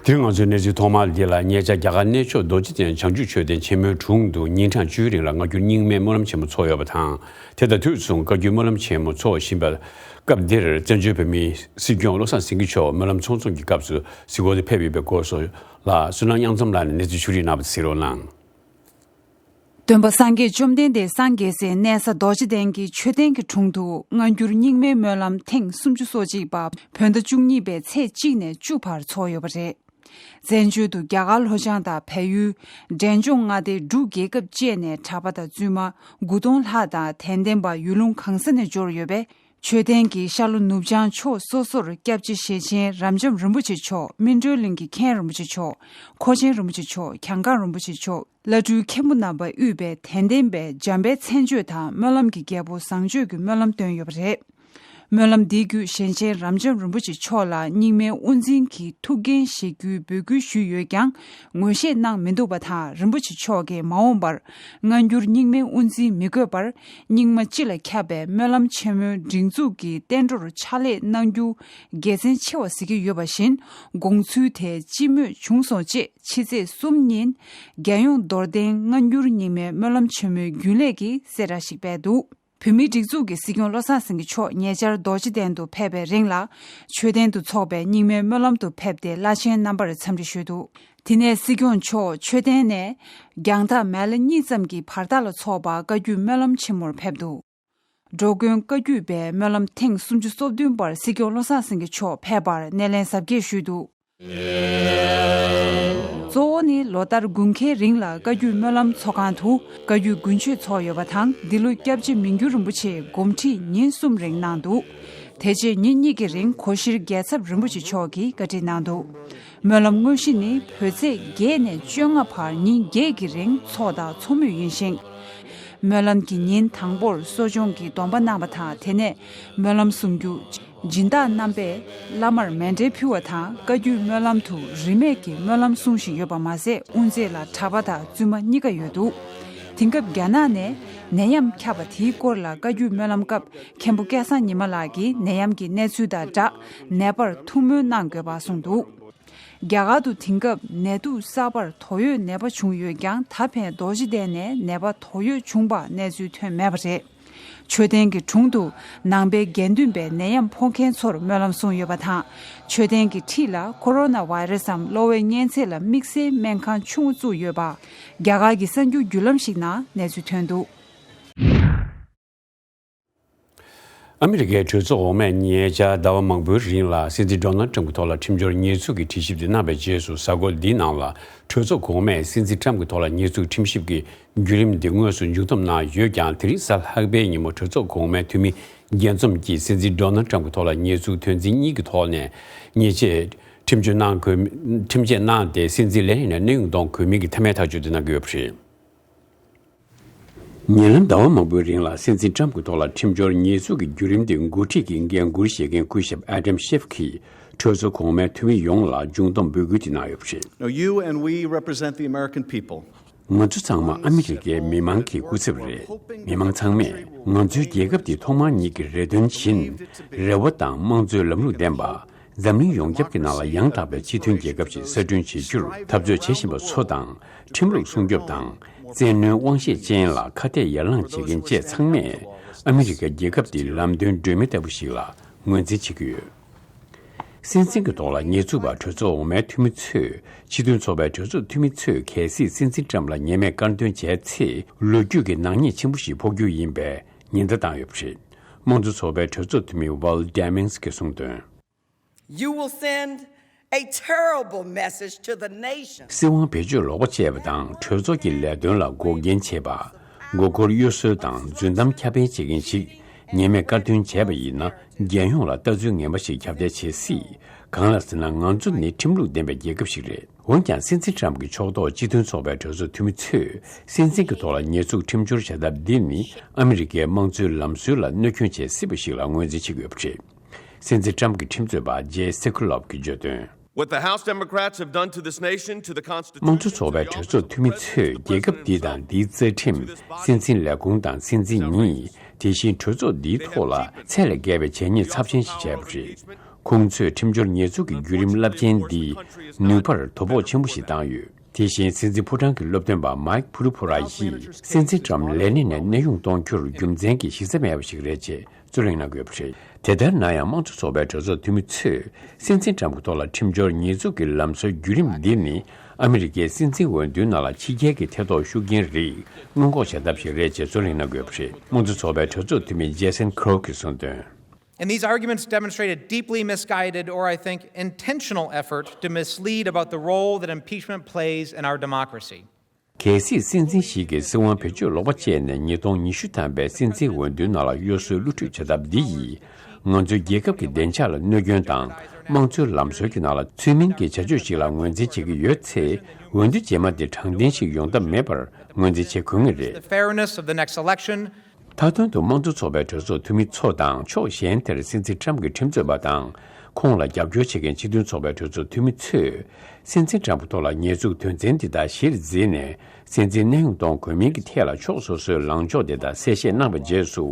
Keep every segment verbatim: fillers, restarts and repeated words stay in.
དེ་རིང་ང་ཚོའི་གནས་ཚུལ་ཐོག་མར་འདི་ལ། ཉེ་ཆར་རྒྱ་གར་གནས་མཆོག་རྡོ་རྗེ་གདན་བྱང་ཆུབ་མཆོད་རྟེན་ཆེན་མོའི་དྲུང་དུ་ཉིན་གྲངས་བཅུའི་རིང་ལ་སྔ་འགྱུར་རྙིང་མའི་སྨོན་ལམ་ཆེན་མོ་འཚོགས་ཡོད་པ་དང་། དེ་དང་དུས་མཚུངས་བཀའ་བརྒྱུད་སྨོན་ལམ་ཆེན་མོ་འཚོགས་བཞིན་པ། སྐབས་འདིར་བཙན་བྱོལ་བོད་མིའི་སྲིད་སྐྱོང་བློ་བཟང་སེང་གེ་མཆོག་སྨོན་ལམ་ཚོགས་འཛོམས་ཀྱི་སྐབས་སུ་གཟིགས་སྐོར་དུ་ཕེབས་ཡོད་པའི་སྐོར་སོགས་ལ། བསོད་ནམས་དབྱངས་འཛོམས་ལགས་ནས་གནས་ཚུལ་ཕྱོགས་སྒྲིག་གནང་བ་དེ་གཟིགས་རོགས་གནང་། སྟོན་པ་སངས་རྒྱས་བཅོམ་ལྡན་འདས་སངས་རྒྱས་སའི་གནས་ས་རྡོ་རྗེ་གདན་གྱི་མཆོད་རྟེན་གྱི་དྲུང་དུ་སྔ་འགྱུར་རྙིང་མའི་སྨོན་ལམ་ཐེངས་སུམ་ཅུ་སོ་གཅིག་པ་བོད་ཟླ་བཅུ་གཉིས་པའི་ཚེས་གཅིག་ནས་བཅུ་བར་འཚོགས་ཡོད་པ་རེད། བཙན་བྱོལ་དུ་རྒྱ་གར་ལྷོ་བྱང་དང་བལ་ཡུལ། འབྲས་ལྗོངས་མངའ་སྡེའི་འབྲུག་རྒྱལ་ཁབ་བཅས་ནས་གྲྭ་པ་དང་བཙུན་མ་དགུ་སྟོང་ལྷག་དང་དད་ལྡན་པ་ཡུལ་ལུང་གང་ས་ནས་འབྱོར་ཡོད་པས། མཆོད་རྟེན་གྱི་ཤར་ལྷོ་ནུབ་བྱང་ཕྱོགས་སོ་སོར་སྐྱབས་རྗེ་ཞེ་ཆེན་རབ་འབྱམས་རིན་པོ་ཆེ་མཆོག་སྨིན་གྲོལ་གླིང་གི་མཁན་རིན་པོ་ཆེ་མཆོག་མཁོ་ཆེན་རིན་པོ་ཆེ་མཆོག་གྱང་ཁང་རིན་པོ་ཆེ་མཆོག་བླ་སྤྲུལ་མཁན་པོ་རྣམ་པ་དབུས་པའི་དད་ལྡན་པས་འཇམ་དཔལ་མཚན་བརྗོད་དང་སྨོན་ལམ་གྱི་རྒྱལ་པོ་བཟང་སྤྱོད་ཀྱི་སྨོན་ལམ་བཏོན་ཡོད་པ་རེད། སྨོན་ལམ་འདིའི་བརྒྱུད་ཞེ་ཆེན་རབ་འབྱམས་རིན་པོ་ཆེ་མཆོག་ལ་རྙིང་མའི་དབུ་འཛིན་གྱི་ཐུགས་འགན་བཞེས་རྒྱུའི་འབོད་སྐུལ་ཞུས་ཡོད་ཀྱང་། ངོས་བཞེས་གནང་མི་འདུག་པ་དང་། རིན་པོ་ཆེ་མཆོག་གིས་མ་འོངས་པར་སྔ་འགྱུར་རྙིང་མའི་དབུ་འཛིན་མི་དགོས་པར། རྙིང་མ་སྤྱི་ལ་ཁྱབ་པའི་སྨོན་ལམ་ཆེན་མོའི་སྒྲིག་འཛུགས་ཀྱི་བསྟན་འགྲོར་ཕྱག་ལས་གནང་རྒྱུ་དགེ་མཚན་ཆེ་བ་གཟིགས་ཀྱི་ཡོད་པ་བཞིན། དགོངས་ཚུལ་དེ་སྤྱི་མོས་བྱུང་སོང་ཅེས་ཕྱི་ཚེས་གསུམ་ཉིན། རྒྱལ་ཡོངས་རྡོར་གདན་སྔ་འགྱུར་རྙིང་མའི་སྨོན་ལམ་ཆེན་མོའི་རྒྱུན་ལས་ཀྱིས་གསལ་བསྒྲགས་ཤིག་སྤེལ་འདུག་བོད་མིའི་སྒྲིག་འཛུགས་ཀྱི་སྲིད་སྐྱོང་བློ་བཟང་སེང་གེ་མཆོག་ཉེ་ཆར་རྡོ་རྗེ་གདན་དུ་ཕེབས་པའི་རིང་ལ། མཆོད་རྟེན་དུ་འཚོགས་པའི་རྙིང་མའི་སྨོན་ལམ་དུ་ཕེབས་ཏེ། བླ་ཆེན་རྣམ་པར་འཚམས་འདྲི་ཞུས་འདུག་དེ་ནས་སྲིད་སྐྱོང་མཆོག་མཆོད་རྟེན་ནས། རྒྱང་ཐག་མལ་ལེ་གཉིས་ཙམ་གྱི་བར་ཐག་ལ་འཚོགས་པ་བཀའ་བརྒྱུད་སྨོན་ལམ་ཆེན་མོར་ཕེབས་འདུག་འགྲོ་མགོན་བཀའ་བརྒྱུད་པའི་སྨོན་ལམ་ཐེངས་སུམ་ཅུ་སོ་བདུན་པར་སྲིད་སྐྱོང་བློ་བཟང་སེང་གེ་མཆོག་ཕེབས་པར་སྣེ་ལེན་གཟབ་རྒྱས་ཞུས་འདུག་གཙོ་བོ་ནི་ལོ་ལྟར་དགུན་ཁའི་རིང་ལ་བཀའ་བརྒྱུད་སྨོན་ལམ་ཚོགས་ཁང་དུ་བཀའ་བརྒྱུད་དགུན་མཆོད་ཚོགས་ཡོད་པ་དང་། འདི་ལོ་སྐྱབས་རྗེ་མི་འགྱུར་རིན་པོ་ཆེས་དགོངས་ཁྲིད་ཉིན་གསུམ་རིང་གནང་འདུག་དེ་རྗེས་ཉིན་གཉིས་ཀྱི་རིང་གོ་ཤྲི་རྒྱལ་ཚབ་རིན་པོ་ཆེ་མཆོག་གིས་བཀའ་ཁྲིད་གནང་འདུག་སྨོན་ལམ་དངོས་གཞི་ནི་བོད་ཚེས་བརྒྱད་ནས་བཅོ་ལྔ་བར་ཉིན་བརྒྱད་ཀྱི་རིང་ཚོགས་དང་ཚོགས་མུས་ཡིན་ཞིང་། སྨོན་ལམ་གྱི་ཉིན་དང་པོར་གསོ་སྦྱོང་གི་སྡོམ་པ་གནང་བ་དང་། དེ་ནས་སྨོན་ལམ་གསུང་རྒྱུ། སྦྱིན་བདག་རྣམ་པས་བླ་མར་མཎྜལ་ཕུལ་བ་དང་། བཀའ་བརྒྱུད་སྨོན་ལམ་དུ་རིས་མེད་ཀྱི་སྨོན་ལམ་གསུང་བཞིན་ཡོད་པ་མ་ཟད། དབུ་མཛད་ལ་གྲྭ་པ་དང་བཙུན་མ་གཉིས་ཀ་ཡོད་འདུག་དེང་སྐབས་རྒྱ་ནག་ནས་ནད་ཡམས་ཁྱབ་པ་དེའི་སྐོར་ལ་བཀའ་བརྒྱུད་སྨོན་ལམ་སྐབས་མཁན་པོ་སྐལ་བཟང་ཉི་མ་ལགས་ཀྱིས་ནད་ཡམས་ཀྱི་གནས་ཚུལ་དང་སྦྲགས་ནད་པར་ཐུགས་སྨོན་གནང་དགོས་པ་གསུངས་འདུག་རྒྱ་གར་དུ་དེང་སྐབས་ནད་དུག་གསར་པར་དོགས་ཡོད་ནད་པ་བྱུང་ཡོད་ཀྱང་། ད་ཕན་རྡོ་རྗེ་གདན་ནས་ནད་པ་དོགས་ཡོད་བྱུང་བ་གནས་ཚུལ་ཐོན་མེད་པ་རེད། མཆོད་རྟེན་གྱི་དྲུང་དུ་ནང་པའི་དགེ་འདུན་པས་ནད་ཡམས་ཕོག་མཁན་ཚོར་སྨོན་ལམ་གསུངས་ཡོད་པ་དང་། མཆོད་རྟེན་གྱི་འཁྲིས་ལ་ཀོ་རོ་ན་བྷའི་རེ་སམ་གློ་བའི་གཉན་ཚད་ལ་དམིགས་བསལ་སྨན་ཁང་ཆུང་ངུ་བཙུགས་ཡོད་པ། རྒྱ་གར་གྱི་གསར་འགྱུར་བརྒྱུད་ལམ་ཞིག་ནང་གནས་ཚུལ་ཐོན་འདུག་ཨ་མི་རི་ཀའི་གྲོས་ཚོགས་འོག་མས་ཉེ་ཆར་ཟླ་བ་མང་པོའི་རིང་ལ་སྲིད་འཛིན་ཌོ་ནལ་ཊམ་གྱི་ཐོག་ལ་ཁྲིམས་སྦྱོར་ཉེས་འཛུགས་ཀྱི་དྲི་ཞིབ་དེ་གནང་བའི་རྗེས་སུ། གཟའ་འཁོར་འདིའི་ནང་ལ་གྲོས་ཚོགས་གོང་མས་སྲིད་འཛིན་ཊམ་གྱི་ཐོག་ལ་ཉེས་འཛུགས་ཁྲིམས་ཞིབ་ཀྱི་བརྒྱུད་རིམ་འདི་དངོས་སུ་མཇུག་བསྡོམས་གནང་ཡོད་ཀྱང་། དེ་རིང་གཟའ་ལྷག་པའི་ཉིན་མོ་གྲོས་ཚོགས་གོང་མའི་འཐུས་མི་རྒྱས་འཛོམས་ཀྱིས་སྲིད་འཛིན་ཌོ་ནལ་ཊམ་གྱི་ཐོག་ལ་ཉེས་འཛུགས་དོན་ཚན་གཉིས་ཀྱི་ཐོག་ནས་ཉེས་ཆད་ཁྲིམས་གཅོད་གནང་དགོས། ཁྲིམས་ཆད་གནང་སྟེ། སྲིད་འཛིན་ལས་རིམ་ནས་གནས་དབྱུང་གཏོང་དགོས་མིན་གྱི་མཐའ་མའི་ཐག་གཅོད་དེ་གནང་གི་ཡོད་པ་རེད། ཉེ་ལམ་ཟླ་བ་མང་པོའི་རིང་ལ་སྲིད་འཛིན་ཊམ་གྱི་ཐོག་ལ་ཁྲིམས་སྦྱོར་ཉེས་འཛུགས་ཀྱི་བརྒྱུད་རིམ་དེ་འགོ་ཁྲིད་ཀྱི་འགན་འཁུར་བཞེས་མཁན་སྐུ་ཞབས་ཨ་དམ་ཤེབ་ཀྱིས་གྲོས་ཚོགས་གོང་མའི་འཐུས་མི་ཡོངས་ལ་མཇུག་བསྡོམས་འབོད་སྐུལ་དེ་གནང་ཡོད་པ་རེད། Now, you and we represent the American people. ང་ཚོ་ཚང་མ་ཨ་མི་རི་ཀའི་མི་མང་གི་སྐུ་ཚབ་རེད། མི་མང་ཚང་མས་ང་ཚོའི་རྒྱལ་ཁབ་འདི་ཐོག་མར་ཉིད་ཀྱི་རེ་འདུན་བཞིན། རེ་བ་དང་དམངས་གཙོའི་ལམ་ལུགས་ལྡན་པ། འཛམ་གླིང་ཡོངས་ཁྱབ་ཀྱི་ནང་ལ་ཡང་དག་པའི་སྤྱི་མཐུན་རྒྱལ་ཁབ་ཅིག་གསར་སྐྲུན་བྱེད་རྒྱུར་འཐབ་རྩོད་བྱེད་བཞིན་པ་ཚོ་དང་། ཁྲིམས་ལུགས་སྲུང་སྐྱོབ་དང་། བཙན་གནོན་དབང་ཤེད་ཅན་ལ་ཁ་གཏད་ཡར་ལངས་བྱེད་མཁན་བཅས་ཚང་མས་ཨ་མི་རི་ཀའི་རྒྱལ་ཁབ་འདི་ལམ་སྟོན་སྒྲོན་མེ་ལྟ་བུ་ཞིག་ལ་ངོས་འཛིན་བྱེད་ཀྱི་ཡོད། སྲིད་འཛིན་གྱི་ཐོག་ལ་ཉེས་འཛུགས་པ་གྲོས་ཚོགས་འོག་མའི་འཐུས་མི་ཚོས། སྤྱི་མཐུན་ཚོགས་པའི་གྲོས་ཚོགས་འཐུས་མི་ཚོས་གལ་སྲིད་སྲིད་འཛིན་ཊམ་ལ་ཉེས་མེད་དཀར་འདོན་བྱས་ཚེ། ལོ་རྒྱུས་ཀྱི་ནག་ཉེས་ཆེན་པོ་ཞིག་ཕོག་རྒྱུ་ཡིན་པའི་ཉེན་བརྡ་བཏང་ཡོད་པ་རེད། དམངས་གཙོ་ཚོགས་པའི་གྲོས་ཚོགས་འཐུས་མི་ཝལ་ཌེ་མིང་སི་གིས་གསུངས་དོན། You will send a terrible message to the nation. སྲིད་དབང་བེད་སྤྱོད་ལོག་པ་བྱས་པ་དང་། གྲོས་ཚོགས་ཀྱི་ལས་དོན་ལ་འགོག་རྐྱེན་བྱས་པ། མགོ་སྐོར་གཡོ་ཟོལ་དང་རྫུན་གཏམ་ཁྱབ་སྤེལ་བྱེད་མཁན་ཞིག་ཉེས་མེད་དཀར་འདོན་བྱས་པ་ཡིན་ན། རྒྱལ་ཡོངས་ལ་ལྟ་ཚུལ་ངན་པ་ཞིག་ཁྱབ་གདལ་བྱེད་སྲིད། གང་ལ་ཟེར་ན། ང་ཚོ་ནི་ཁྲིམས་ལུགས་ལྡན་པའི་རྒྱལ་ཁབ་ཞིག་རེད། འོན་ཀྱང་། སྲིད་འཛིན་ཊམ་གྱི་ཕྱོགས་གཏོགས་སྤྱི་མཐུན་ཚོགས་པའི་གྲོས་ཚོགས་འཐུས་མི་ཚོས། སྲིད་འཛིན་གྱི་ཐོག་ལ་ཉེས་འཛུགས་ཁྲིམས་སྦྱོར་བྱ་ཐབས་འདི་ནི། ཨ་མི་རི་ཀའི་དམངས་གཙོའི་ལམ་སྲོལ་ལ་གནོད་སྐྱོན་བྱེད་སྲིད་པ་ཞིག་ལ་ངོས་འཛིན་བྱེད་ཀྱི་ཡོད་པ་རེད། སྲིད་འཛིན་ཊམ་གྱི་ཁྲིམས་རྩོད་པ་ཇེ་སེ་ཁུ་ལོབ་ཀྱིས་བརྗོད་དོན། What the House Democrats have done to this nation, to the Constitution, དམངས་གཙོ་ཚོགས་པའི་གྲོས་ཚོགས་འཐུས་མི་ཚོས་རྒྱལ་ཁབ་འདི་དང་འདིའི་རྩ་ཁྲིམས། སྲིད་འཛིན་ལས་ཁུངས་དང་སྲིད་འཛིན་ཉིད། དེ་བཞིན་གྲོས་ཚོགས་འདིའི་ཐོག་ལ་ཚད་ལས་བརྒལ་བའི་བྱས་ཉེས་ཚབས་ཆེན་ཞིག་བྱས་པ་རེད། ཁོང་ཚོས་ཁྲིམས་སྦྱོར་ཉེས་འཛུགས་ཀྱི་བརྒྱུད་རིམ་རླབས་ཆེན་འདིས་ནུས་པར་དོ་ཕོག་ཆེན་པོ་ཞིག་བཏང་ཡོད། དེ་བཞིན་སྲིད་འཛིན་ཕོ་བྲང་གི་སློབ་སྟོན་པ་མཱིག་ཕུ་རུ་ཕོ་ར་ཡིས་སྲིད་འཛིན་ཊམ་ལས་གནས་ནས་གནས་དབྱུང་གཏོང་རྒྱུར་རྒྱུ་མཚན་གྱི་གཞི་རྩ་མེད་པ་ཞིག་རེད་ཅེས་རྩོད་གླེང་གནང་གི་ཡོད་པ་རེད། དེ་ལྟར་ན་ཡང་དམངས་གཙོ་ཚོགས་པའི་གྲོས་ཚོགས་འཐུས་མི་ཚོས་སྲིད་འཛིན་ཊམ་གྱི་ཐོག་ལ་ཁྲིམས་སྦྱོར་ཉེས་འཛུགས་ཀྱི་ལམ་སྲོལ་བརྒྱུད་རིམ་འདི་ནི་ཨ་མི་རི་ཀའི་སྲིད་འཛིན་འོས་བསྡུའི་ནང་ལ་ཕྱི་རྒྱལ་གྱི་ཐེ་གཏོགས་ཤུགས་རྐྱེན་རིགས་སྔོན་འགོག་བྱ་ཐབས་ཤིག་རེད་ཅེས་རྩོད་གླེང་གནང་གི་ཡོད་པ་རེད། དམངས་གཙོ་ཚོགས་པའི་གྲོས་ཚོགས་འཐུས་མི་ཇེ་སན་ཁོ་རོ་གིས་གསུངས་དོན། And these arguments demonstrate a deeply misguided or, I think, intentional effort to mislead about the role that impeachment plays in our democracy. གལ་སྲིད་སྲིད་འཛིན་ཞིག་གིས་སྲིད་དབང་བེད་སྤྱོད་ལོག་པ་སྤྱད་ནས་ཉིས་སྟོང་ཉི་ཤུ་ཐམ་པའི་སྲིད་འཛིན་འོས་བསྡུའི་ནང་ལ་གཡོ་ཟོལ་བསླུ་བྲིད་བྱ་ཐབས་འདི་ཡིས་ང་ཚོའི་རྒྱལ་ཁབ་ཀྱི་བདེ་འཇགས་ལ་གནོད་སྐྱོན་དང་དམངས་གཙོའི་ལམ་སྲོལ་གྱི་ནང་ལ་ཚུལ་མིན་གྱི་བྱ་སྤྱོད་ཞིག་ལ་ངོས་འཛིན་བྱེད་ཀྱི་ཡོད་ཚེ་འོས་བསྡུ་རྗེས་མ་དེ་དྲང་བདེན་ཞིག་ཡོང་ཐབས་མེད་པར་ངོས་འཛིན་བྱེད་དགོས་ངེས་རེད། The fairness of the next election. མཐའ་དོན་དུ་དམངས་གཙོ་ཚོགས་པའི་གྲོས་ཚོགས་འཐུས་མི་ཚོ་དང་ཕྱོགས་གཞན་དེར་སྲིད་འཛིན་ཊམ་གྱི་ཁྲིམས་རྩོད་པ་དང་ཁོང་ལ་རྒྱབ་སྐྱོར་བྱེད་མཁན་སྤྱི་མཐུན་ཚོགས་པའི་གྲོས་ཚོགས་འཐུས་མི་ཚོས་སྲིད་འཛིན་ཊམ་གྱི་ཐོག་ལ་ཉེས་འཛུགས་དོན་ཚན་འདི་དག་གཞིར་འཛིན་ནས་སྲིད་འཛིན་གནས་དབྱུང་གཏོང་དགོས་མིན་གྱི་ཐད་ལ་ཕྱོགས་སོ་སོའི་ལངས་ཕྱོགས་དེ་དག་གསལ་བཤད་གནང་བའི་རྗེས་སུ།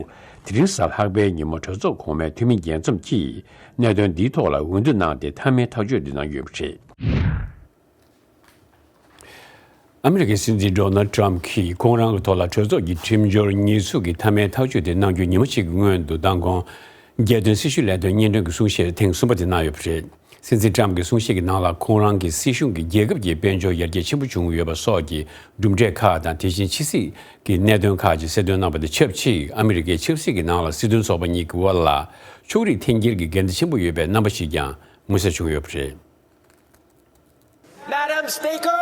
དེ་རིང་གཟའ་ལྷག་པའི་ཉིན་མོ་གྲོས་ཚོགས་གོང་མའི་འཐུས་མི་རྒྱས་འཛོམས་ཀྱིས་གནད་དོན་འདིའི་ཐོག་ལ་འོས་བསྡུ་གནང་སྟེ་མཐའ་མའི་ཐག་གཅོད་འདི་གནང་ཡོད་པ་རེད། ཨ་མི་རི་ཀའི་སྲིད་འཛིན་ཌོ་ནལ་ཌི་ཊམ་གྱིས་ཁོང་རང་གི་ཐོག་ལ་གྲོས་ཚོགས་ཀྱི་ཁྲིམས་སྦྱོར་ཉེས་འཛུགས་ཀྱི་མཐའ་མའི་ཐག་གཅོད་དེ་གནང་རྒྱུའི་ཉི་མ་གཅིག་གི་སྔོན་དུ་མདང་དགོང་རྒྱལ་དོན་སྲི་ཞུ་ལས་དོན་སྙན་སྒྲོན་གྱི་གསུང་བཤད་ཐེངས་གསུམ་པ་དེ་གནང་ཡོད་པ་རེད། སྲིད་འཛིན་ཊམ་གྱི་གསུང་བཤད་ཀྱི་ནང་ལ་ཁོང་རང་གི་སྲིད་གཞུང་གིས་རྒྱལ་ཁབ་ཀྱི་དཔལ་འབྱོར་ཡར་རྒྱས་ཆེན་པོ་བྱུང་ཡོད་པ་སོགས་ཀྱི་གྲུབ་འབྲས་ཁག་དང་དེ་བཞིན་ཕྱི་སྲིད་ཀྱི་གནད་དོན་ཁག་ཅིག་གསལ་སྟོན་གནང་བ་དང་ཆབས་ཅིག་ཨ་མི་རི་ཀའི་ཆབ་སྲིད་ཀྱི་ནང་ལ་སྲིད་དོན་ཚོགས་པ་གཉིས་ཀྱི་དབར་ལ་ཕྱོགས་རིས་འཐེན་འཁྱེར་གྱི་འགལ་ཟླ་ཆེན་པོ་ཡོད་པའི་རྣམ་པ་ཞིག་ཀྱང་མངོན་གསལ་བྱུང་ཡོད་པ་རེད། Madam Speaker,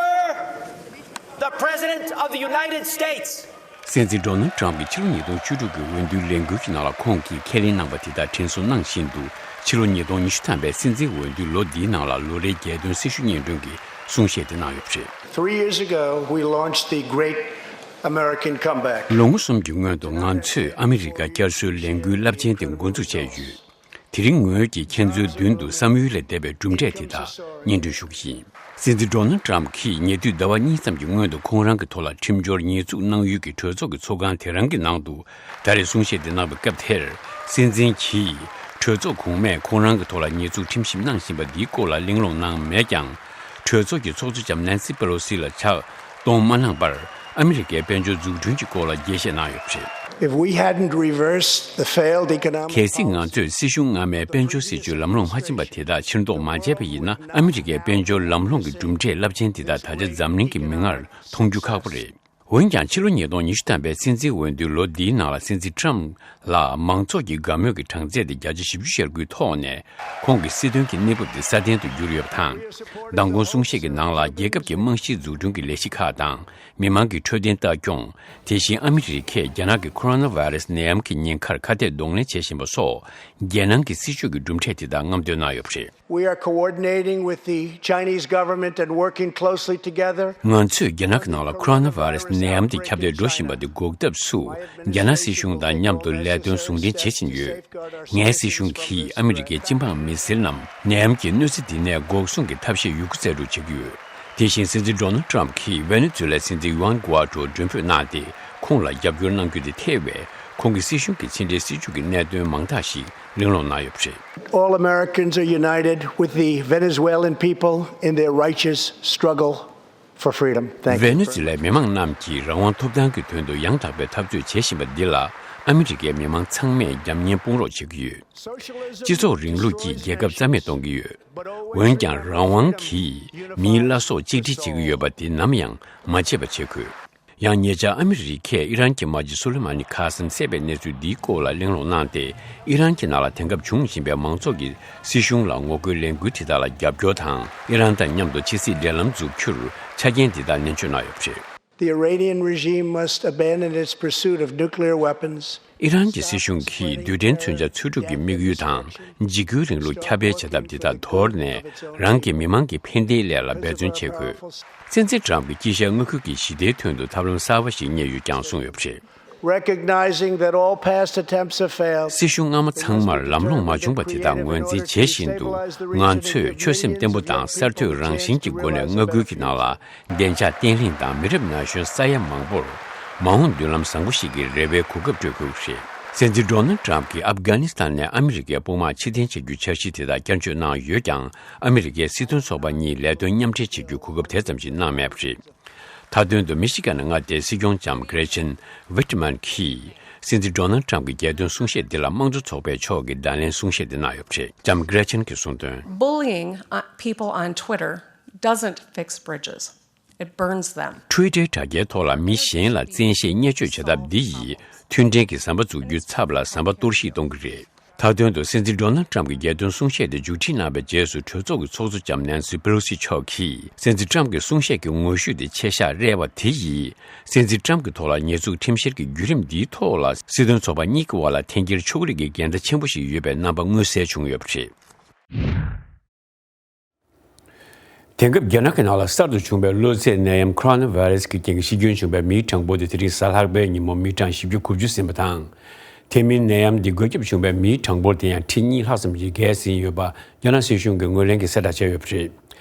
the President of the United States. སྲིད་འཛིན་ཌོ་ནལ་ཌི་ཊམ་གྱིས་ཕྱི་ལོ་ཉིས་སྟོང་བཅུ་དྲུག་གི་འོས་བསྡུའི་ལས་འགུལ་གྱི་ནང་ལ་ཁོང་གིས་ཁས་ལེན་གནང་བ་དེ་དག་དྲན་གསོ་གནང་བཞིན་དུ་ཕྱི་ལོ་ཉིས་སྟོང་ཉི་ཤུ་ཐམ་པའི་སྲིད་འཛིན་འོས་བསྡུའི་ལོ་འདིའི་ནང་ལ་ལོ་རེའི་རྒྱལ་དོན་སྲི་ཞུ་སྙན་སྒྲོན་གྱི་གསུང་བཤད་དེ་གནང་ཡོད་པ་རེད། Three years ago, we launched the Great American Comeback. ལོ་ངོ་གསུམ་གྱི་སྔོན་དུ་ང་ཚོས་ཨ་མི་རི་ཀ་བསྐྱར་གསོའི་ལས་འགུལ་རླབས་ཆེན་དེ་འགོ་འཛུགས་བྱས་ཡོད། དེ་རིང་ངོས་ཀྱིས་ཁྱེད་ཚོའི་མདུན་དུ་བསམ་ཡུལ་ལས་འདས་པའི་གྲུབ་འབྲས་དེ་དག་སྙན་སྒྲོན་ཞུ་གི་ཡིན། སྲིད་འཛིན་ཌོ་ནལ་ཌི་ཊམ་གྱིས་ཉེ་དུས་ཟླ་བ་གཉིས་ཙམ་གྱི་སྔོན་དུ་ཁོང་རང་གི་ཐོག་ལ་ཁྲིམས་སྦྱོར་ཉེས་འཛུགས་གནང་ཡུལ་གྱི་གྲོས་ཚོགས་ཀྱི་ཚོགས་ཁང་དེ་རང་གི་ནང་དུ་ད་རེས་གསུང་བཤད་དེ་གནང་བའི་སྐབས་དེར། སྲིད་འཛིན་གྱིས་གྲོས་ཚོགས་གོང་མས་ཁོང་རང་གི་ཐོག་ལ་ཉེས་འཛུགས་ཁྲིམས་ཞིབ་གནང་བཞིན་པ་འདིའི་སྐོར་ལ་གླེང་སློང་གནང་མེད་ཀྱང་། གྲོས་ཚོགས་ཀྱི་ཚོགས་གཙོ་ལྕམ་ནན་སི་པེ་ལོ་སི་ལ་ཕྱག་གཏོང་མ་གནང་བར་ཨ་མི་རི་ཀའི་དཔལ་འབྱོར་འཛུགས་སྐྲུན་གྱི་སྐོར་ལ་རྒྱས་བཤད་གནང་ཡོད་པ་རེད། If we hadn't reversed the failed economic གལ་སྲིད་ང་ཚོས་སྲིད་གཞུང་སྔ་མའི་དཔལ་འབྱོར་སྲིད་ཇུས་ལམ་ལྷོང་མ་ཕྱིན་པ་དེ་དག་ཕྱིར་ལྡོག་མ་བྱས་པ་ཡིན་ན། ཨ་མི་རི་ཀའི་དཔལ་འབྱོར་ལམ་ལྷོང་གི་གྲུབ་འབྲས་རླབས་ཆེན་དེ་དག་ད་ཆ་འཛམ་གླིང་གི་མིག་སྔར་མཐོང་རྒྱུ་ཁག་པོ་རེད། འོན་ཀྱང་ཕྱི་ལོ་ཉིས་སྟོང་ཉི་ཤུ་ཐམ་པའི་སྲིད་འཛིན་འོས་བསྡུའི་ལོ་འདིའི་ནང་ལ་སྲིད་འཛིན་ཊམ་ལ་མང་ཚོགས་ཀྱི་དགའ་མོས་ཀྱི་གྲངས་ཚད་དེ་བརྒྱ་ཆ་བཞི་བཅུ་ཞེ་དགུའི་ཐོག་ནས་ཁོང་གི་སྲིད་དོན་གྱི་གནས་བབ་དེ་སྲ་བརྟན་དུ་གྱུར་ཡོད་པ་དང་། མདང་དགོང་གསུང་བཤད་ཀྱི་ནང་ལ་རྒྱལ་ཁབ་ཀྱི་རྨང་གཞིའི་འཛུགས་སྐྲུན་གྱི་ལས་གཞི་ཁག་དང་། མི་མང་གི་འཕྲོད་བསྟེན་ལྟ་སྐྱོང་། དེ་བཞིན་ཨ་མི་རི་ཀས་རྒྱ་ནག་གི་ཁོ་རོ་ན་བྷ་རེ་སི་ནད་ཡམས་ཀྱི་ཉེན་ཁར་ཁ་གཏད་གདོང་ལེན་བྱེད་བཞིན་པ་སོགས། རྒྱལ་ནང་གི་སྲིད་བྱུས་ཀྱི་གྲུབ་འབྲས་དེ་དག་རྔམ་སྟོན་གནང་ཡོད་པ་རེད། We are coordinating with the Chinese government and working closely together. ང་ཚོས་རྒྱ་ནག་གི་ནང་ལ་ཁོ་རོ་ན་བྷ་རེ་སི་ནད་ཡམས་དེ་ཁྱབ་གདལ་འགྲོ་བཞིན་པ་དེ་འགོག་ཐབས་སུ། རྒྱ་ནག་སྲིད་གཞུང་དང་མཉམ་དུ་ལས་དོན་ཟུང་འབྲེལ་བྱེད་བཞིན་ཡོད། ངའི་སྲིད་གཞུང་གིས་ཨ་མི་རི་ཀའི་སྤྱི་འབངས་མི་སེར་རྣམས་ནད་ཡམས་ཀྱི་གནོད་འཚེ་འདི་ནས་འགོག་སྲུང་གི་ཐབས་ཤེས་ཡོད་རྒུ་རྩལ་སྤྲུགས་བྱེད་ཀྱི་ཡོད། དེ་བཞིན་སྲིད་འཛིན་ཌོ་ནལ་ཊམ་གྱིས་ཝེ་ནེ་ཛུ་ལའི་སྲིད་འཛིན་ཡུའན་གུ་ཨ་ཏྲོ་མགྲོན་འབོད་གནང་སྟེ། ཁོང་ལ་རྒྱབ་སྐྱོར་གནང་རྒྱུ་དེ་ཐེ་བའི་ཁོང་གི་སྲིད་གཞུང་གི་ཕྱི་འབྲེལ་སྲིད་ཇུས་ཀྱི་གནད་དོན་མང་དག་ཞིག་གླེང་སློང་གནང་ཡོད་པ་རེད། All Americans are united with the Venezuelan people in their righteous struggle for freedom. Thank you. ཝེ་ནེ་ཛུ་ལའི་མི་མང་རྣམས་ཀྱིས་རང་དབང་ཐོབ་ཐང་གི་དོན་དུ་ཡང་དག་པའི་འཐབ་རྩོད་བྱེད་བཞིན་པ་འདི་ལ་ཨ་མི་རི་ཀའི་མི་མང་ཚང་མས་རྒྱབ་གཉེར་དཔུང་རོགས་བྱེད་ཀྱི་ཡོད། སྤྱི་ཚོགས་རིང་ལུགས་ཀྱིས་རྒྱལ་ཁབ་རྩ་མེད་གཏོང་གི་ཡོད། འོན་ཀྱང་རང་དབང་གིས་མིའི་བླ་སྲོག་གཅིག་སྒྲིལ་བྱེད་ཀྱི་ཡོད་པ་དེ་ནམ་ཡང་མ་བརྗེད་པ་བྱེད་དགོས། ཡང་ཉེ་ཆར་ཨ་མི་རི་ཀས་ཨི་རན་གྱི་དམག་སྤྱི་སུ་ལེ་མ་ནི་ཁ་སེམས་བསད་པའི་གནས་ཚུལ་འདིའི་སྐོར་ལ་གླེང་སློང་གནང་སྟེ། ཨི་རན་གྱི་ནང་ལ་དེང་སྐབས་འབྱུང་བཞིན་པའི་མང་ཚོགས་ཀྱིས་སྲིད་གཞུང་ལ་ངོ་རྒོལ་ལས་འགུལ་དེ་དག་ལ་རྒྱབ་སྐྱོར་དང་། ཨི་རན་དང་མཉམ་དུ་ཕྱི་སྲིད་འབྲེལ་ལམ་འཛུགས་རྒྱུར་ཆ་རྐྱེན་དེ་དག་ནན་བརྗོད་གནང་ཡོད་པ་རེད། The Iranian regime must abandon its pursuit of nuclear weapons. ཨི་རན་གྱི་སྲིད་གཞུང་གིས་རྡུལ་ཕྲན་མཚོན་ཆ་འཚོལ་སྒྲུབ་ཀྱི་དམིགས་ཡུལ་དང་འཇིགས་སྐུལ་རིང་ལུགས་ཁྱབ་སྤེལ་བྱ་ཐབས་འདི་དག་དོར་ནས། རང་གི་མི་མང་གི་ཕན་བདེའི་སླད་ལ་འབད་བརྩོན་བྱེད་དགོས། སྲིད་འཛིན་ཊམ་གྱིས་དཀྱིལ་ཤར་མངའ་ཁུལ་གྱི་ཞི་བདེའི་དོན་དུ་ཐབས་ལམ་གསར་པ་ཞིག་རྙེད་ཡོད་ཀྱང་གསུངས་ཡོད་པ་རེད། Recognizing that all past attempts have failed. སྲིད་གཞུང་སྔ་མ་ཚང་མར་ལམ་ལྷོང་མ་བྱུང་བ་དེ་དག་ངོས་འཛིན་བྱེད་བཞིན་དུ། ང་ཚོས་ཆོད་སེམས་བརྟན་པོ་དང་གསར་གཏོད་རང་བཞིན་གྱི་སྒོ་ནས་མངའ་ཁུལ་གྱི་ནང་ལ་བདེ་འཇགས་བརྟན་ལྷིང་དང་མི་རབས་ན་གཞོན་ས་ཡ་མང་པོར་མ་འོངས་མདུན་ལམ་བཟང་པོ་ཞིག་གི་རེ་བའི་གོ་སྐབས་སྤྲོད་དགོས་ཀྱི་རེད། སྲིད་འཛིན་ཌོ་ནལ་ཊམ་གྱིས་ཨབ་གྷ་ནི་སི་ཐན་ནས་ཨ་མི་རི་ཀའི་དཔུང་དམག་ཕྱིར་འཐེན་བྱ་རྒྱུའི་འཆར་གཞི་དེ་དག་བསྐྱར་བཅོས་གནང་ཡོད་ཀྱང་། ཨ་མི་རི་ཀའི་སྲིད་དོན་ཚོགས་པ་གཉིས་ལས་དོན་མཉམ་འབྲེལ་བྱེད་རྒྱུའི་གོ་སྐབས་དེ་ཙམ་ཞིག་གནང་མེད་པ་རེད། མཐའ་དོན་དུ་མི་ཤི་གན་མངའ་སྡེའི་སྲིད་སྐྱོང་ལྕམ་གྷི་རེ་ཆེན་ཝི་ཏི་མན་གྱིས། སྲིད་འཛིན་ཌོ་ནལ་ཊམ་གྱི་རྒྱལ་དོན་གསུང་བཤད་འདི་ལ་དམངས་གཙོ་ཚོགས་པའི་ཕྱོགས་ཀྱི་བརྡ་ལན་གསུང་བཤད་དེ་གནང་ཡོད་པ་རེད། ལྕམ་གྷི་རེ་ཆེན་གྱིས་གསུངས་དོན། Bullying, uh, people on Twitter doesn't fix bridges. It burns them. ཊུའི་ཊར་དྲ་རྒྱའི་ཐོག་ལ་མི་གཞན་ལ་བཙན་ཤེད་བརྙས་བཅོས་བྱེད་ཐབས་འདི་ཡིས་མཐུན་འབྲེལ་གྱི་ཟམ་པ་བཙུགས་རྒྱུའི་ཚབ་ལ་ཟམ་པ་གཏོར་བཤིག་གཏོང་གི་རེད། མཐའ་དོན་དུ་སྲིད་འཛིན་ཌོ་ནལ་ཊམ་གྱི་རྒྱལ་དོན་གསུང་བཤད་དེ་མཇུག་སྒྲིལ་གནང་བའི་རྗེས་སུ་གྲོས་ཚོགས་ཀྱི་ཚོགས་གཙོ་ལྕམ་ནན་སི་པེ་ལོ་སི་མཆོག་གིས། སྲིད་འཛིན་ཊམ་གྱི་གསུང་བཤད་ཀྱི་ངོ་བཤུས་དེ་ཆེ་བཞག་རེད་པ། དེ་ཡིས་སྲིད་འཛིན་ཊམ་གྱི་ཐོག་ལ་ཉེས་འཛུགས་ཁྲིམས་བཤེར་གྱི་བརྒྱུད་རིམ་འདིའི་ཐོག་ལ་སྲིད་དོན་ཚོགས་པ་གཉིས་ཀྱི་དབར་ལ་འཐེན་འཁྱེར་ཕྱོགས་རིས་ཀྱི་འགལ་ཟླ་ཆེན་པོ་ཞིག་ཡོད་པའི་རྣམ་པ་མངོན་གསལ་བྱུང་ཡོད་པ་རེད། དེང་སྐབས་རྒྱ་ནག་གི་ནང་ལ་གསར་དུ་བྱུང་བའི་གློ་ཚད་ནད་ཡམས་ཁོ་རོ་ན་བྷའི་རེ་སི་གི་རྐྱེན་གྱིས་ཤི་སྐྱོན་བྱུང་བའི་མིའི་གྲངས་འབོར་དེ་དེ་རིང་གཟའ་ལྷག་པའི་ཉིན་མོ་མི་གྲངས་བཞི་བཅུ་གོ་བཅུ་ཟིན་པ་དང་། དེ་མིན་ནད་ཡམས་འདི་འགོས་ཁྱབ་བྱུང་བའི་མིའི་གྲངས་འབོར་དེ་ཡང་ཁྲི་གཉིས་ལྷག་ཙམ་ཞིག་བརྒལ་ཟིན་ཡོད་པ་རྒྱ་ནག་སྲིད་གཞུང་གིས་ངོས་ལེན་གྱིས་གསལ་བསྒྲགས་བྱས་ཡོད་པ་རེད།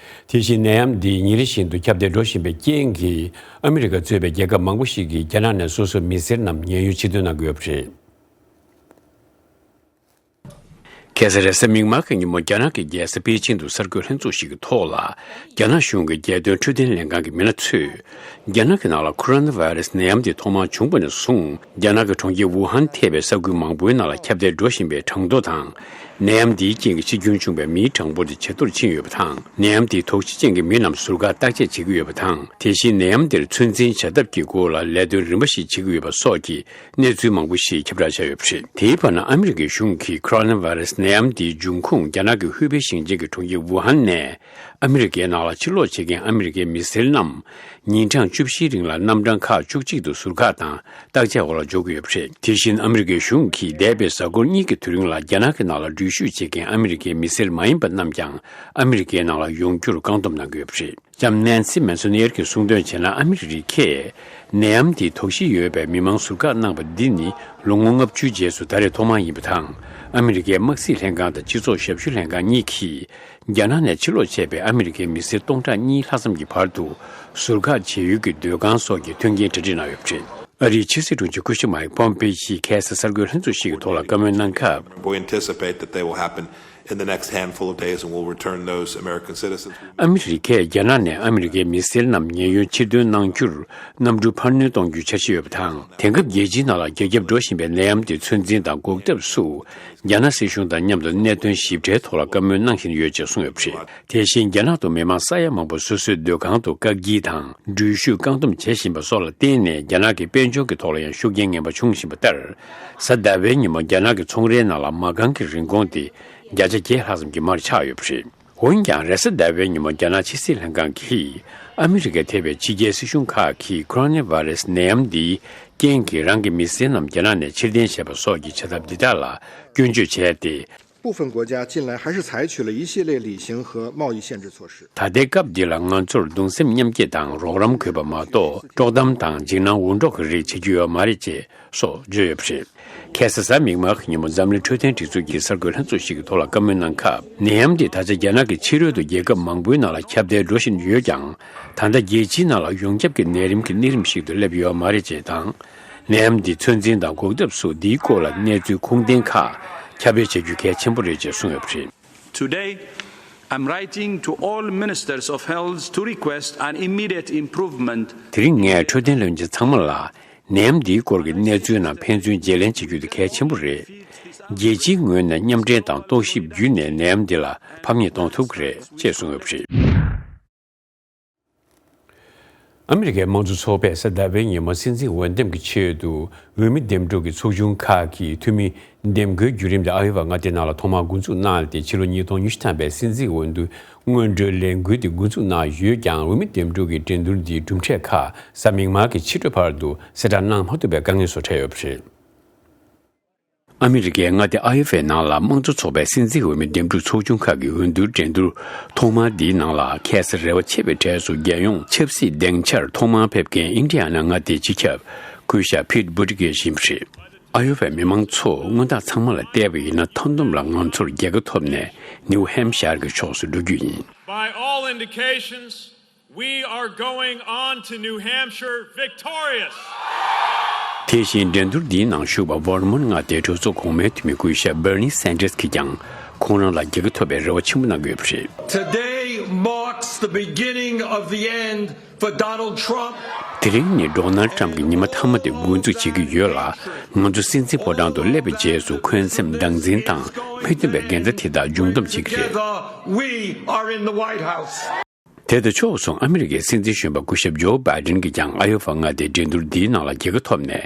དེ་བཞིན་ནད་ཡམས་འདི་ཉིན་རེ་བཞིན་དུ་ཁྱབ་གདལ་འགྲོ་བཞིན་པའི་རྐྱེན་གྱིས་ཨ་མི་རི་ཀ་གཙོས་པའི་རྒྱལ་ཁབ་མང་པོ་ཞིག་གིས་རྒྱ་ནག་ནས་སོ་སོའི་མི་སེར་རྣམས་ཉེན་གཡོལ་ཕྱིར་འདོན་གནང་གི་ཡོད་པ་རེད། ཁ་སང་རེས་གཟའ་མིག་དམར་གྱི་ཉིན་མོ་རྒྱ་ནག་གི་རྒྱལ་ས་པེ་ཅིང་དུ་གསར་འགོད་ལྷན་ཚོགས་ཤིག་གི་ཐོག་ལ། རྒྱ་ནག་གཞུང་གི་རྒྱལ་དོན་འཕྲོད་བསྟེན་ལྷན་ཁང་གི་མི་སྣ་ཚོས། རྒྱ་ནག་གི་ནང་ལ་ཁོ་རོ་ན་བྷའི་རེ་སི་ནད་ཡམས་དེ་ཐོག་མར་བྱུང་བ་ནས་བཟུང་། རྒྱ་ནག་གི་གྲོང་ཁྱེར་ཝུ་ཧན་ཐེ་བའི་ས་ཁུལ་མང་པོའི་ནང་ལ་ཁྱབ་གདལ་འགྲོ་བཞིན་པའི་གྲངས་ཐོ་དང་། ནད་ཡམས་འདིའི་རྐྱེན་གྱིས་ཤི་སྐྱོན་བྱུང་བའི་མིའི་གྲངས་འབོར་དེ་ཇེ་མཐོར་ཕྱིན་ཡོད་པ་དང་། ནད་ཡམས་དེའི་དོགས་གཞི་ཅན་གྱི་མི་རྣམས་ཟུར་བཀག་བརྟག་དཔྱད་བྱེད་ཀྱི་ཡོད་པ་དང་། དེ་བཞིན་ནད་ཡམས་འདིར་ཚོད་འཛིན་བྱ་ཐབས་ཀྱི་སྐོར་ལ་ལས་དོན་རིམ་པ་ཞིག་བྱེད་ཀྱི་ཡོད་པ་སོགས་ཀྱི། གནས་ཚུལ་མང་པོ་ཞིག་ཁྱབ་བསྒྲགས་བྱས་ཡོད་པ་རེད། དེའི་བར་ན་ཨ་མི་རི་ཀའི་གཞུང་གིས་ཁོ་རོ་ན་བྷའི་རེ་སི་ནད་ཡམས་འདིའི་འབྱུང་ཁུངས་རྒྱ་ནག་གི་ཧུའུ་པེ་ཞིང་ཆེན་གྱི་གྲོང་ཁྱེར་ཝུ་ཧན་ནས་ཨ་མི་རི་ཀའི་ནང་ལ་ཕྱིར་ལོག་བྱེད་མཁན་ཨ་མི་རི་ཀའི་མི་སེར་རྣམས་ཉིན་གྲངས་བཅུ་བཞིའི་རིང་ལ་གནམ་གྲངས་ཁག་བཅུ་གཅིག་ཏུ་ཟུར་བཀག་དང་བརྟག་དཔྱད་འོག་ལ་འཇོག་གི་ཡོད་པ་རེད། དེ་བཞིན་ཨ་མི་རི་ཀའི་གཞུང་གིས་འདས་པའི་གཟའ་འཁོར་གཉིས་ཀྱི་དུས་རིང་ལ་རྒྱ་ནག་གི་ནང་ལ་འགྲུལ་བཞུད་བྱེད་མཁན་ཨ་མི་རི་ཀའི་མི་སེར་མ་ཡིན་པ་རྣམས་ཀྱང་ཨ་མི་རི་ཀའི་ནང་ལ་ཡོང་རྒྱུར་བཀག་སྡོམ་གནང་གི་ཡོད་པ་རེད། ལྕམ་ནན་སི་མན་སོ་ནེར་གྱིས་གསུངས་དོན་བྱས་ན། ཨ་མི་རི་ཀས་ནད་ཡམས་འདིའི་དོགས་གཞི་ཡོད་པའི་མི་མང་ཟུར་བཀག་གནང་བ་འདི་ནི་ལོ་ངོ་ལྔ་བཅུའི་རྗེས་སུ་ད་རེས་ཐོག་མ་ཡིན་པ་དང་། ཨ་མི་རི་ཀའི་དམག་སྲིད་ལྷན་ཁང་དང་སྤྱི་ཚོགས་ཞབས་ཞུ་ལྷན་ཁང་གཉིས་ཀྱིས་རྒྱ་ནག་ནས་ཕྱིར་ལོག་བྱས་པའི་ཨ་མི་རི་ཀའི་མི་སེར་སྟོང་ཕྲག་གཉིས་ལྷག་ཙམ་གྱི་བར་དུ་ཟུར་བཀག་བྱེད་ཡུལ་གྱི་སྡོད་ཁང་སོགས་ཀྱི་མཐུན་རྐྱེན་གྲ་སྒྲིག་གནང་ཡོད་པ་རེད། ཨ་རིའི་ཕྱི་སྲིད་དྲུང་ཆེ་སྐུ་ཞབས་མའིག་པོམ་པེ་ཡིས་ཁ་སང་གསར་འགོད་ལྷན་ཚོགས་ཤིག་གི་ཐོག་ལ་བཀའ་མོལ་གནང་སྐབས། We anticipate that they will happen in the next handful of days, and we'll return those American citizens. ཨ་མི་རི་ཀས་རྒྱ་ནག་ནས་ཨ་མི་རི་ཀའི་མི་སེར་རྣམས་ཉེན་གཡོལ་ཕྱིར་འདོན་གནང་རྒྱུར་གནམ་གྲུ་འཕར་སྣོན་གཏོང་རྒྱུའི་འཆར་གཞི་ཡོད་པ་དང་། དེང་སྐབས་རྒྱལ་སྤྱིའི་ནང་ལ་རྒྱ་ཁྱབ་འགྲོ་བཞིན་པའི་ནད་ཡམས་དེ་ཚོད་འཛིན་དང་འགོག་ཐབས་སུ། རྒྱ་ནག་སྲིད་གཞུང་དང་མཉམ་དུ་གནད་དོན་ཞིབ་ཕྲའི་ཐོག་ལ་བཀའ་མོལ་གནང་བཞིན་ཡོད་ཅེས་གསུངས་ཡོད་པ་རེད། དེ་བཞིན་རྒྱ་ནག་ཏུ་མི་མང་ས་ཡ་མང་པོ་སོ་སོའི་སྡོད་ཁང་དུ་བཀག་སྐྱིལ་དང་འགྲུལ་བཞུད་བཀག་སྡོམ་བྱེད་བཞིན་པ་སོགས་ལ་བརྟེན་ནས་རྒྱ་ནག་གི་དཔལ་འབྱོར་གྱི་ཐོག་ལ་ཡང་ཤུགས་རྐྱེན་ངན་པ་བྱུང་བཞིན་པ་ལྟར། གཟའ་ཟླ་བའི་ཉིན་མོ་རྒྱ་ནག་གི་ཚོང་རའི་ནང་ལ་མ་རྐང་གི་རིན་གོང་དེ་བརྒྱ་ཆ་བརྒྱད་ལྷག་ཙམ་གྱིས་མར་ཆག་ཡོད་པ་རེད། འོན་ཀྱང་། རེས་གཟའ་ཟླ་བའི་ཉིན་མོ་རྒྱ་ནག་ཕྱི་སྲིད་ལྷན་ཁང་གིས་ཨ་མི་རི་ཀ་ཐེ་བའི་ཕྱི་རྒྱལ་སྲིད་གཞུང་ཁག་གིས་ཁོ་རོ་ན་བྷ་རེ་སི་ནད་ཡམས་འདིའི་རྐྱེན་གྱིས་རང་གི་མི་སེར་རྣམས་རྒྱ་ནག་ནས་ཕྱིར་འཐེན་བྱས་པ་སོགས་ཀྱི་བྱ་ཐབས་འདི་དག་ལ་སྐྱོན་བརྗོད་བྱས་ཏེ། 部分国家近来还是采取了一系列旅行和贸易限制措施。 ད་ལྟའི་སྐབས་འདི་ལ་ང་ཚོར་གདུང་སེམས་མཉམ་སྐྱེད་དང་རོགས་རམ་དགོས་པ་མ་གཏོགས། དཀྲོག་གཏམ་དང་འཇིགས་སྣང་འུར་སྒྲོག་གི་རིགས་བྱེད་རྒྱུ་ཡོད་མ་རེད་ཅེས་སོགས་བརྗོད་ཡོད་པ་རེད། ཁ་སང་གཟའ་མིག་དམར་གྱི་ཉིན་མོ་འཛམ་གླིང་འཕྲོད་བསྟེན་སྒྲིག་འཛུགས་ཀྱི་གསར་འགོད་ལྷན་ཚོགས་ཤིག་གི་ཐོག་ལ་བཀའ་མོལ་གནང་སྐབས། ནད་ཡམས་འདི་ད་ཆ་རྒྱ་ནག་གི་ཕྱི་རོལ་དུ་རྒྱལ་ཁབ་མང་པོའི་ནང་ལ་ཁྱབ་གདལ་འགྲོ་བཞིན་ཡོད་ཀྱང་། ད་ལྟ་རྒྱལ་སྤྱིའི་ནང་ལ་ཡོངས་ཁྱབ་ཀྱི་ནད་རིམས་ཀྱི་གནས་རིམ་ཞིག་ཏུ་སླེབས་ཡོད་མ་རེད་ཅེས་དང་། ནད་ཡམས་འདི་ཚོད་འཛིན་དང་འགོག་ཐབས་སུ་འདིའི་སྐོར་ལ་གནས་ཚུལ་ཁུངས་ལྡན་ཁག་ཁྱབ་སྤེལ་བྱ་རྒྱུ་གལ་ཆེན་པོ་རེད་ཅེས་གསུངས་ཡོད་པ་རེད། Today, I'm writing to all ministers of health to request an immediate improvement. དེ་རིང་ངས་འཕྲོད་བསྟེན་བློན་ཆེན་ཚང་མ་ལ་ནད་ཡམས་འདིའི་སྐོར་གྱི་གནས་ཚུལ་རྣམས་ཕན་ཚུན་བརྗེ་ལེན་བྱེད་རྒྱུ་དེ་གལ་ཆེན་པོ་རེད། རྒྱལ་སྤྱིའི་ངོས་ནས་མཉམ་འབྲེལ་དང་རྟོག་ཞིབ་བརྒྱུད་ནས་ནད་ཡམས་འདི་ལ་ཕམ་ཉེས་གཏོང་ཐུབ་ཀྱི་རེད་ཅེས་གསུངས་ཡོད་པ་རེད། ཨ་མི་རི་ཀའི་དམངས་གཙོ་ཚོགས་པས་གཟའ་ཟླ་བའི་ཉིན་མོ་སྲིད་འཛིན་འོས་འདེམས་ཀྱི་ཆེད་དུ་འོས་མི་འདེམས་སྒྲུག་གི་ཚོགས་ཆུང་ཁག་གི་འཐུས་མི་འདེམས་བསྐོའི་བརྒྱུད་རིམ་དེ་ཨ་ཡོ་ཝ་མངའ་སྡེའི་ནང་ལ་ཐོག་མར་འགོ་འཛུགས་གནང་སྟེ། ཕྱི་ལོ་ཉིས་སྟོང་ཉི་ཤུ་ཐམ་པའི་སྲིད་འཛིན་འོས་བསྡུ་སྔོན་འགྲོའི་ལས་འགུལ་དེ་འགོ་འཛུགས་གནང་ཡོད་ཀྱང་། འོས་མི་འདེམས་སྒྲུག་གི་འགྲན་བསྡུར་འདིའི་གྲུབ་འབྲས་ཁག་གཟའ་མིག་དམར་གྱི་ཕྱི་དྲོའི་བར་དུ་གསལ་བསྒྲགས་གནང་མ་ཐུབ་པའི་དཀའ་ངལ་སོགས་འཕྲད་ཡོད་པ་རེད། ཨ་མི་རི་ཀའི་མངའ་སྡེ་ཨ་ཡོ་ཝའི་ནང་ལ་དམངས་གཙོ་ཚོགས་པའི་སྲིད་འཛིན་འོས་མི་འདེམས་སྒྲུག་ཚོགས་ཆུང་ཁག་གི་འོས་བསྡུའི་འགྲན་བསྡུར་ཐོག་མ་འདིའི་ནང་ལ། ཁ་སང་རེ་བ་ཆེ་བའི་གྲས་སུ་རྒྱལ་ཡོངས་ཆབ་སྲིད་སྡིངས་ཆར་ཐོག་མར་ཕེབས་མཁན་ཨིན་ཌི་ཡ་ན་མངའ་སྡེའི་སྤྱི་ཁྱབ་སྐུ་ཞབས་ཕིད་བྷུ་ཏི་ཇེཇ་ཡིན་པ་རེད། ཨ་ཡོ་ཝའི་མི་མང་ཚོ་སྔོན་རྟགས་ཚང་མ་ལ་བལྟས་པ་ཡིན་ན། མཐའ་སྡོམ་ལ་ང་ཚོར་རྒྱལ་ཁ་ཐོབ་ནས་ནིའུ་ཧེམ་ཤར་གྱི་ཕྱོགས་སུ་འགྲོ་རྒྱུ་ཡིན། By all indications, we are going on to New Hampshire victorious. དེ་བཞིན་འགྲན་བསྡུར་འདིའི་ནང་ཞུགས་པ་ཝར་མོན་མངའ་སྡེའི་གྲོས་ཚོགས་གོང་མའི་འཐུས་མི་སྐུ་ཞབས་Bernie Sanders་གིས་ཀྱང་ཁོང་རང་ལ་རྒྱལ་ཁ་ཐོབ་པའི་རེ་བ་ཆེན་པོ་གནང་གི་ཡོད་པ་རེད། Today marks the beginning of the end for Donald Trump. དེ་རིང་ནི་ཌོ་ནལ་ཊམ་གྱི་ཉི་མ་མཐའ་མ་དེ་འགོ་འཛུགས་བྱེད་ཀྱི་ཡོད་ལ། ང་ཚོ་སྲིད་འཛིན་ཕོ་བྲང་དུ་སླེབས་པའི་རྗེས་སུ་འཁོན་སེམས་སྡང་འཛིན་དང་མི་མཐུན་པའི་འགལ་ཟླ་དེ་དག་འབྱུང་གདམ་བྱེད་ཀྱི་རེད། Together, we are in the White House. དེ་དང་ཕྱོགས་མཚུངས་ཨ་མི་རི་ཀའི་སྲིད་འཛིན་གཞོན་པ་སྐུ་ཞབས་ཇོ་བྷའི་ཌེན་གྱིས་ཀྱང་ཨ་ཡོ་ཝ་མངའ་སྡེའི་འགྲན་བསྡུར་འདིའི་ནང་ལ་རྒྱལ་ཁ་ཐོབ་ནས།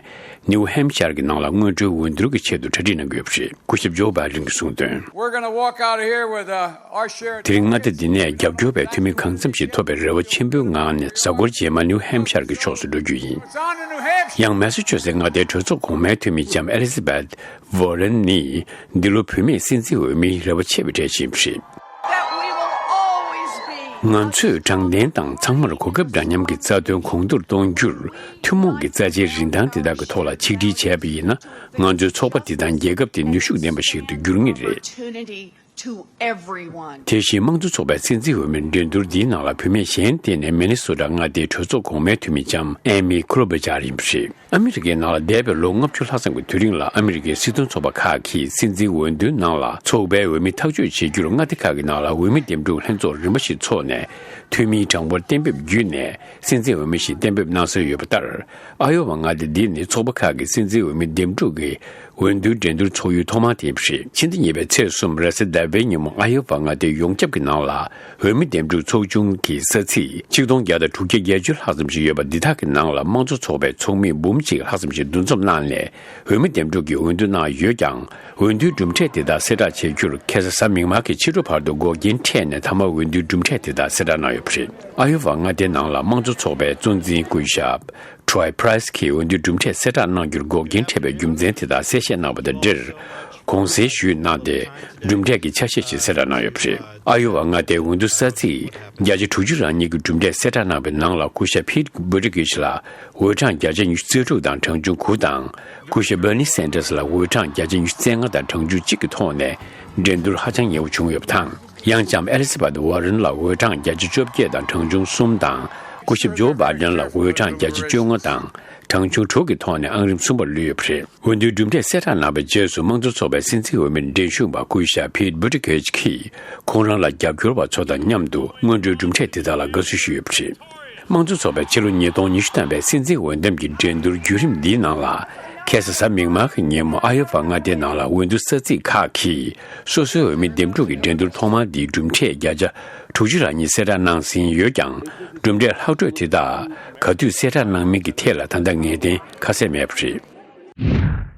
ནིའུ་ཧེམ་ཤར་གྱི་ནང་ལ་སྔོན་འགྲོའི་འོས་བསྡུར་གྱི་ཆེད་དུ་གྲ་སྒྲིག་གནང་གི་ཡོད་པ་རེད། སྐུ་ཞབས་ཇོ་བྷའི་ཌེན་གྱིས་གསུངས་དོན། We're gonna walk out of here with, uh, our share of དེ་རིང་མངའ་སྡེ་འདི་ནས་རྒྱབ་སྐྱོར་བའི་འཐུས་མི་གང་འཚམ་ཞིག་ཐོབ་པའི་རེ་བ་ཆེན་པོའི་ངང་ནས་གཟའ་འཁོར་རྗེས་མ་ནིའུ་ཧེམ་ཤར་གྱི་ཕྱོགས་སུ་འགྲོ་རྒྱུ་ཡིན། It's on to New Hampshire. ཡང་མེ་སཱ་ཆུ་སེ་མངའ་སྡེའི་གྲོས་ཚོགས་གོང་མའི་འཐུས་མི་ལྕམ་ཨེ་ལི་ཛ་བྷེད་ཝོ་རན་ནི་འདི་ལོ་བུད་མེད་སྲིད་འཛིན་འོས་མིའི་རེ་བ་ཆེ་བའི་གྲས་ཤིག་ཡིན་པ་རེད། That we will always be ང་ཚོས་དྲང་བདེན་དང་ཚང་མར་གོ་སྐབས་འདྲ་མཉམ་གྱི་རྩ་དོན་གོང་མཐོར་གཏོང་རྒྱུར་ཐུན་མོང་གི་རྩ་ཆེའི་རིན་ཐང་དེ་དག་གི་ཐོག་ལ་ཆིག་སྒྲིལ་བྱས་པ་ཡིན་ན། ང་ཚོའི་ཚོགས་པ་འདི་དང་རྒྱལ་ཁབ་འདི་ནུས་ཤུགས་ལྡན་པ་ཞིག་ཏུ་འགྱུར་ངེས་རེད། Opportunity to everyone. དེ་བཞིན་དམངས་གཙོ་ཚོགས་པའི་སྲིད་འཛིན་འོས་མིར་འགྲན་བསྡུར་འདིའི་ནང་ལ་བུད་མེད་གཞན་དེ་ནི་མི་ནི་སོ་ཊ་མངའ་སྡེའི་གྲོས་ཚོགས་གོང་མའི་འཐུས་མི་ལྕམ་ཨེ་མི་ཁོ་ལོ་བྷ་ཅར་ཡིན་པ་རེད། ཨ་མི་རི་ཀའི་ནང་ལ་འདས་པའི་ལོ་ལྔ་བཅུ་ལྷག་ཙམ་གྱི་དུས་རིང་ལ་ཨ་མི་རི་ཀའི་སྲིད་དོན་ཚོགས་པ་ཁག་གིས་སྲིད་འཛིན་འོས་བསྡུའི་ནང་ལ་ཚོགས་པའི་འོས་མི་ཐག་གཅོད་བྱེད་རྒྱུར་མངའ་སྡེ་ཁག་གི་ནང་ལ་འོས་མི་འདེམས་སྒྲུག་ལྷན་ཚོགས་རིམ་པ་ཞིག་འཚོགས་ནས། འཐུས་མིའི་གྲངས་འབོར་གཏན་འབེབས་བརྒྱུད་ནས་སྲིད་འཛིན་འོས་མི་ཞིག་གཏན་འབེབས་གནང་སྲོལ་ཡོད་པ་ལྟར། ཨ་ཡོ་ཝ་མངའ་སྡེ་འདི་ནི་ཚོགས་པ་ཁག་གི་སྲིད་འཛིན་འོས་མི་འདེམས་སྒྲུག་གི་འོས་བསྡུའི་འགྲན་བསྡུར་ཚོགས་ཡུལ་ཐོག་མ་དེ་ཡིན་པ་རེད། ཕྱི་ཟླ་གཉིས་པའི་ཚེས་གསུམ་རེས་གཟའ་ཟླ་བའི་ཉིན་མོ་ཨ་ཡོ་ཝ་མངའ་སྡེ་ཡོངས་ཁྱབ་ཀྱི་ནང་ལ་འོས་མི་འདེམས་སྒྲུག་ཚོགས་ཆུང་གི་ས་ཚིགས་ཆིག་སྟོང་བརྒྱ་དང་དྲུག་བརྒྱ་བརྒྱད་ཅུ་ལྷག་ཙམ་ཞིག་ཡོད་པ་འདི་དག་གི་ནང་ལ་དམངས་གཙོ་ཚོགས་པའི་ཚོགས་མི་འབུམ་གཅིག་ལྷག་ཙམ་ཞིག་འདུ་འཛོམས་གནང་ནས་འོས་མི་འདེམས་སྒྲུག་གི་འོས་བསྡུ་གནང་ཡོད་ཀྱང་། འོས་བསྡུའི་གྲུབ་འབྲས་དེ་དག་གསལ་བསྒྲགས་བྱེད་རྒྱུར་ཁ་སང་གཟའ་མིག་དམར་གྱི་ཕྱི་དྲོ་བར་དུ་འགོག་རྐྱེན་འཕྲད་ནས་མཐའ་མ་འོས་བསྡུའི་གྲུབ་འབྲས་དེ་དག་གསལ་བསྒྲགས་གནང་ཡོད་པ་རེད། ཨ་ཡོ་ཝ་མངའ་སྡེའི་ནང་ལ་དམངས་གཙོ་ཚོགས་པའི་གཙོ་འཛིན་སྐུ་ཞབས་Troy Price་གིས་འོས་བསྡུའི་གྲུབ་འབྲས་གསལ་བསྒྲགས་གནང་རྒྱུར་འགོག་རྐྱེན་འཕྲད་པའི་རྒྱུ་མཚན་དེ་དག་གསལ་བཤད་གནང་བ་དང་འབྲེལ། དགོངས་སེལ་ཞུས་གནང་སྟེ། གྲུབ་འབྲས་ཀྱི་ཆ་ཤས་ཤིག་གསལ་བསྒྲགས་གནང་ཡོད་པ་རེད། ཨ་ཡོ་ཝ་མངའ་སྡེའི་འོས་བསྡུ་ས་ཚིགས་བརྒྱ་ཆ་དྲུག་ཅུ་རང་ཉིད་ཀྱི་གྲུབ་འབྲས་གསལ་བསྒྲགས་གནང་བའི་ནང་ལ་སྐུ་ཞབས་Pete Buttigieg་ལ་འོས་གྲངས་བརྒྱ་ཆ་ཉི་ཤུ་རྩ་དྲུག་དང་གྲངས་ཆུང་དགུ་དང་། སྐུ་ཞབས་Bernie Sanders་ལ་འོས་གྲངས་བརྒྱ་ཆ་ཉི་ཤུ་རྩ་ལྔ་དང་གྲངས་ཆུང་གཅིག་གི་ཐོག་ནས་འགྲན་བསྡུར་ཧ་ཅང་ཉེ་བོ་བྱུང་ཡོད་པ་དང་། ཡང་ལྕམ་ཨེ་ལི་ཛ་བྷེད་ཝོ་རན་ལ་འོས་གྲངས་བརྒྱ་ཆ་བཅོ་བརྒྱད་དང་གྲངས་ཆུང་གསུམ་དང་། སྐུ་ཞབས་ཇོ་བྷའི་ཌེན་ལ་འོས་གྲངས་བརྒྱ་ཆ་བཅོ་ལྔ་དང་གྲངས་ཆུང་དྲུག་གི་ཐོག་ནས་ཨང་རིམ་གསུམ་པར་ལུས་ཡོད་པ་རེད། འོས་བསྡུའི་གྲུབ་འབྲས་གསལ་བསྒྲགས་གནང་བའི་རྗེས་སུ་དམངས་གཙོ་ཚོགས་པའི་སྲིད་འཛིན་འོས་མིར་འགྲན་ཞུགས་པ་སྐུ་ཞབས་Pete Buttigieg་གིས་ཁོང་རང་ལ་རྒྱབ་སྐྱོར་བ་ཚོ་དང་མཉམ་དུ་སྔོན་འགྲོའི་གྲུབ་འབྲས་དེ་དག་ལ་དགའ་བསུ་ཞུས་ཡོད་པ་རེད། དམངས་གཙོ་ཚོགས་པའི་ཕྱི་ལོ་ཉིས་སྟོང་ཉི་ཤུ་ཐམ་པའི་སྲིད་འཛིན་འོས་འདེམས་ཀྱི་འགྲན་བསྡུར་བརྒྱུད་རིམ་འདིའི་ནང་ལ། ཁ་སང་གཟའ་མིག་དམར་གྱི་ཉིན་མོ་ཨ་ཡོ་ཝ་མངའ་སྡེའི་ནང་ལ་འོས་བསྡུ་ས་ཚིགས་ཁག་གིས་སོ་སོའི་འོས་མི་འདེམས་སྒྲུག་གི་འགྲན་བསྡུར་ཐོག་མ་འདིའི་གྲུབ་འབྲས་བརྒྱ་ཆ་དྲུག་ཅུ་རང་ཉིད་གསལ་བསྒྲགས་གནང་ཟིན་ཡོད་ཀྱང་། གྲུབ་འབྲས་ལྷག་འཕྲོས་དེ་དག་ག་དུས་གསལ་བསྒྲགས་གནང་མིན་གྱི་ཐད་ལ་ད་ལྟ་ངེས་གཏན་ཁ་གསལ་མེད་པ་རེད།